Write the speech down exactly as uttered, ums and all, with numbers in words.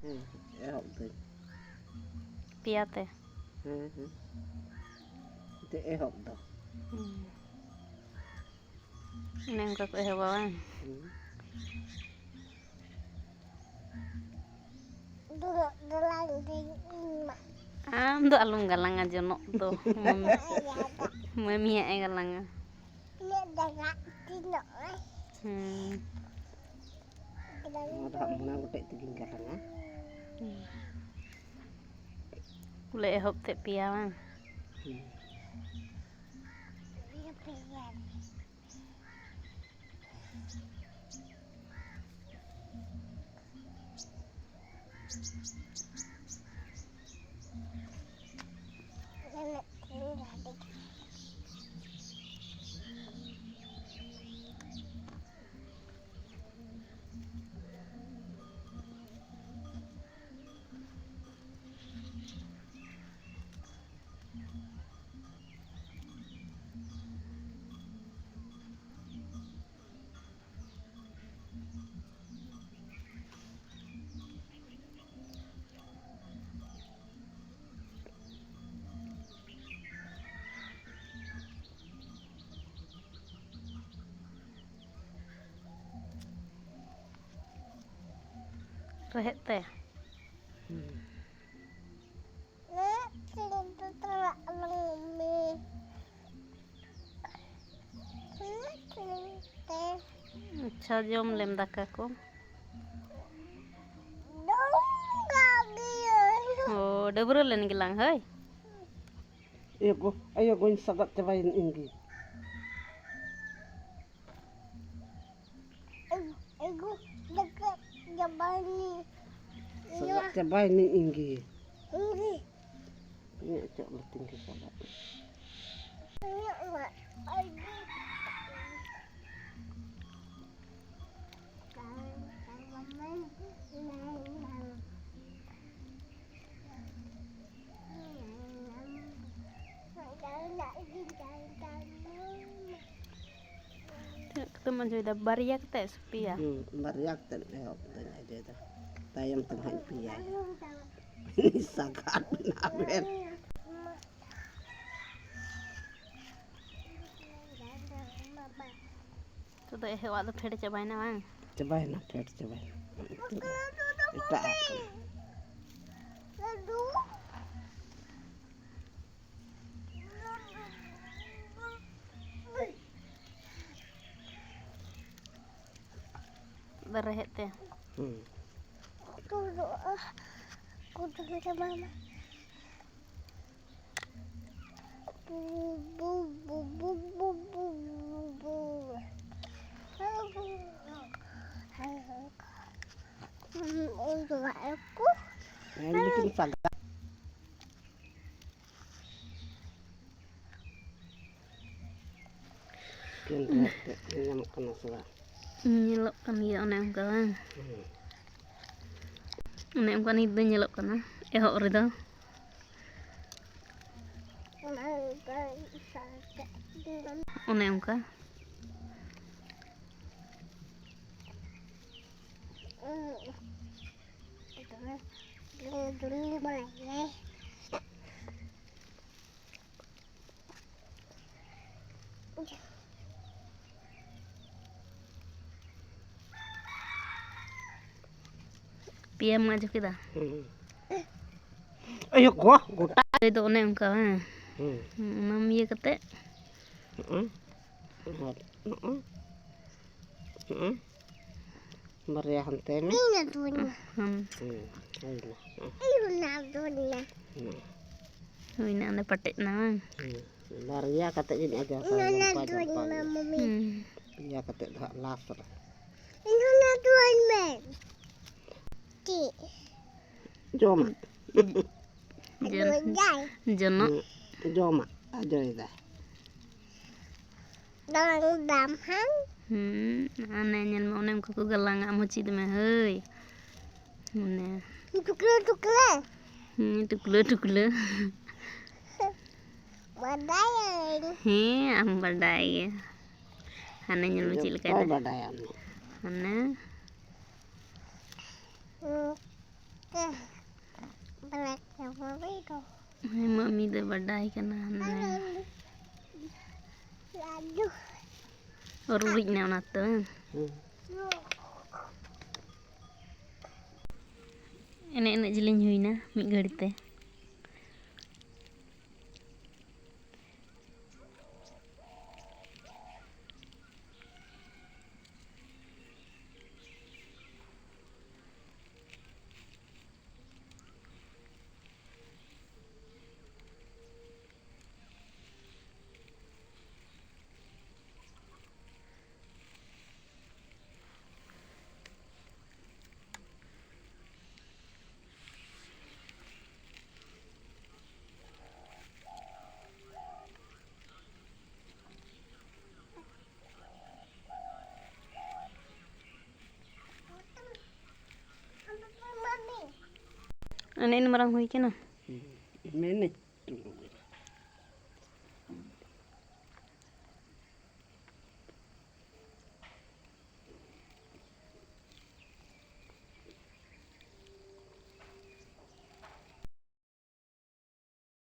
ᱦᱮᱸ, ᱮᱦᱚᱵ ᱫᱟᱹᱧ᱾ ᱯᱮᱭᱟ ᱛᱮ᱾ ᱦᱮᱸ, ᱦᱮᱸ᱾ ᱛᱮ ᱮᱦᱚᱵ ᱫᱚ᱾ ᱦᱩᱸ᱾ ᱚᱱᱮ ᱚᱱᱠᱟ ᱠᱚ ᱮᱦᱚᱵᱟ ᱵᱟᱝ? ᱦᱩᱸ᱾ ᱟᱢ ᱫᱚ ᱟᱞᱚᱢ ᱜᱟᱞᱟᱝᱟ ᱡᱚᱱᱚᱜ ᱫᱚ᱾ ᱢᱟᱹᱢᱤᱭᱟᱜ ᱮ ᱜᱟᱞᱟᱝᱟ᱾ ᱦᱩᱸ᱾ ᱱᱚᱣᱟ ᱫᱚ ᱦᱟᱸᱜ ᱢᱚᱬᱮ ᱜᱚᱴᱮᱡ ᱛᱮᱜᱮᱧ ᱜᱟᱞᱟᱝᱟ᱾ ᱦᱩᱸ᱾ ᱵᱚᱞᱮ ᱮᱦᱚᱵ ᱛᱮ ᱯᱮᱭᱟ ᱵᱟᱝ? ᱦᱩᱸ᱾ ᱨᱮᱦᱮᱫ ᱛᱮ᱾ ᱦᱩᱸ᱾ ᱟᱪᱪᱷᱟ, ᱡᱚᱢ ᱞᱮᱢ ᱫᱟᱠᱟ ᱠᱚ᱾ ᱚ, ᱰᱟᱹᱵᱽᱨᱟᱹ ᱞᱮᱱ ᱜᱮᱞᱟᱝ, ᱦᱳᱭ᱾ ᱮ ᱜᱚ, ᱟᱭᱳ ᱜᱚᱧ ᱥᱟᱜᱟᱫ ᱪᱟᱵᱟᱭᱮᱱ ᱤᱧ ᱜᱮ᱾ ᱮᱜᱳ, ᱫᱟᱠᱟ ᱪᱟᱵᱟᱭᱮᱱ᱾ ᱥᱟᱜᱟᱫ ᱪᱟᱵᱟᱭᱮᱱ ᱤᱧ ᱜᱮ᱾ ᱤᱧ ᱜᱮ᱾ ᱤᱧᱟᱹᱜ ᱪᱚᱜ ᱞᱩᱛᱤᱧ ᱜᱮ ᱥᱟᱜᱟᱫ᱾ ᱤᱧᱟᱹᱜ ᱢᱟ ᱟᱹᱰᱤ ᱛᱤᱱᱟᱹᱜ ᱠᱟᱛᱮᱢ ᱟᱸᱡᱚᱭᱮᱫᱟ? ᱵᱟᱨᱭᱟ ᱠᱟᱛᱮ ᱥᱮ ᱯᱮᱭᱟ? ᱦᱩᱸ, ᱵᱟᱨᱭᱟ ᱠᱟᱛᱮ ᱮᱦᱚᱵ ᱫᱚᱧ ᱟᱸᱡᱚᱭᱮᱫᱟ᱾ ᱛᱟᱭᱚᱢ ᱛᱮ ᱦᱟᱸᱜ ᱯᱮᱭᱟ᱾ ᱥᱟᱜᱟᱫ ᱵᱮᱱᱟᱣ ᱵᱮᱱ᱾ ᱱᱤᱛᱚᱜ ᱫᱚ ᱮᱦᱚᱵᱟᱜ ᱫᱚ ᱯᱷᱮᱰ ᱪᱟᱵᱟᱭᱮᱱᱟ ᱵᱟᱝ? ᱪᱟᱵᱟᱭᱮᱱᱟ, ᱯᱷᱮᱰ ᱪᱟᱵᱟᱭᱮᱱᱟ᱾ ᱱᱤᱛᱚᱜ ᱫᱚ ᱮᱴᱟᱜ ᱟᱜ ᱠᱟᱱᱟ᱾ ᱫᱚ ᱨᱮᱦᱮᱫ ᱛᱮ᱾ ᱦᱩᱸ᱾ ᱠᱩᱫᱩᱢ ᱪᱟᱵᱟᱭ ᱢᱟ᱾ ᱦᱮᱸ, ᱞᱮᱠᱤᱱ ᱥᱟᱜᱟ᱾ ᱧᱮᱞ ᱧᱟᱢᱚᱜ ᱠᱟᱱᱟ ᱥᱮ ᱵᱟᱝ? ᱧᱮᱞᱚᱜ ᱠᱟᱱ ᱜᱮᱭᱟ ᱚᱱᱮ ᱚᱱᱠᱟ ᱵᱟᱝ? ᱦᱩᱸ᱾ ᱚᱱᱮ ᱚᱱᱠᱟ ᱱᱤᱛ ᱫᱚ ᱧᱮᱞᱚᱜ ᱠᱟᱱᱟ ᱮᱦᱚᱵ ᱨᱮᱫᱚ᱾ ᱚᱱᱮ ᱚᱱᱠᱟ᱾ ᱯᱮᱭᱟᱢ ᱟᱸᱡᱚᱢ ᱠᱮᱫᱟ? ᱦᱩᱸ᱾ ᱟᱭᱳ ᱜᱚ, ᱜᱚᱴᱟ᱾ ᱫᱚ ᱚᱱᱮ ᱚᱱᱠᱟ ᱵᱟᱝ? ᱦᱩᱸ᱾ ᱦᱩᱸ, ᱚᱱᱟᱢ ᱤᱭᱟᱹ ᱠᱟᱛᱮ᱾ ᱦᱩᱸ᱾ ᱟᱨ ᱦᱩᱸ᱾ ᱦᱩᱸ᱾ ᱵᱟᱨᱭᱟ ᱦᱟᱱᱛᱮ ᱢᱮ᱾ ᱤᱧ ᱟᱹᱛᱩᱧ ᱢᱮ᱾ ᱦᱩᱸ᱾ ᱦᱩᱸ, ᱦᱩᱭᱱᱟ᱾ ᱤᱧ ᱚᱱᱟ ᱟᱹᱛᱩᱧ ᱢᱮ᱾ ᱦᱩᱸ᱾ ᱦᱩᱭᱱᱟ, ᱚᱸᱰᱮ ᱯᱟᱴᱮᱡ ᱮᱱᱟ ᱵᱟᱝ? ᱦᱩᱸ᱾ ᱵᱟᱨᱭᱟ ᱠᱟᱛᱮ ᱜᱤᱧ ᱟᱡᱟᱣ ᱤᱧ ᱠᱟᱜᱼᱟ, ᱚᱱᱟ ᱡᱟᱢᱯᱟ, ᱟᱹᱛᱩᱧ ᱡᱟᱢᱯᱟ ᱢᱮ, ᱜᱮ᱾ ᱢᱟᱢᱤ᱾ ᱦᱩᱸ᱾ ᱯᱮᱭᱟ ᱠᱟᱛᱮ ᱫᱚ ᱦᱟᱸᱜ ᱞᱟᱥ ᱨᱮ᱾ ᱤᱧ ᱚᱱᱟ ᱟᱹᱛᱩᱧ ᱢᱮ᱾ ᱪᱮᱫ? ᱡᱚᱢᱟᱜ᱾ ᱡᱚᱱ-, ᱟᱹᱛᱩᱧ ᱡᱟᱭ᱾ ᱡᱚᱱᱚᱜ᱾ ᱦᱩᱸ, ᱡᱚᱢᱟᱜ ᱟᱡᱚᱭᱮᱫᱟ᱾ ᱫᱟᱢ, ᱫᱟᱢ ᱦᱟᱝ᱾ ᱦᱩᱸ, ᱦᱟᱱᱮ ᱧᱮᱞ ᱢᱮ, ᱚᱱᱮ ᱚᱱᱠᱟ ᱠᱚ ᱜᱟᱞᱟᱝᱟ, ᱢᱩᱪᱤᱫ ᱢᱮ, ᱦᱟᱹᱭ᱾ ᱢᱟᱱᱮ᱾ ᱴᱩᱠᱞᱟᱹ, ᱴᱩᱠᱞᱟᱹ᱾ ᱦᱩᱸ, ᱴᱩᱠᱞᱟᱹ, ᱴᱩᱠᱞᱟᱹ᱾ ᱵᱟᱰᱟᱭᱟᱹᱧ᱾ ᱦᱮᱸ, ᱟᱢ ᱵᱟᱰᱟᱭ ᱜᱮ᱾ ᱦᱟᱱᱮ ᱧᱮᱞ ᱢᱮ ᱪᱮᱫ ᱞᱮᱠᱟᱭ ᱡᱚᱛᱚᱭ ᱫᱟ᱾ ᱵᱟᱰᱟᱭᱟ ᱩᱱᱤ᱾ ᱦᱟᱱᱮ᱾ ᱦᱮᱸ, ᱢᱟᱢᱤ ᱫᱚ ᱵᱟᱰᱟᱭ ᱠᱟᱱᱟ᱾ ᱨᱩᱨᱤᱡ ᱮᱱᱟ ᱚᱱᱟᱛᱮ ᱵᱟᱝ? ᱮᱱᱮᱡ ᱮᱱᱮᱡ ᱡᱤᱞᱤᱧ ᱦᱩᱭᱱᱟ ᱢᱤᱫ ᱜᱷᱟᱹᱲᱤ ᱛᱮ᱾ ᱮᱱᱮᱡ ᱢᱟᱨᱟᱝ ᱦᱩᱭ ᱠᱟᱱᱟ᱾ ᱢᱮᱱᱮᱫ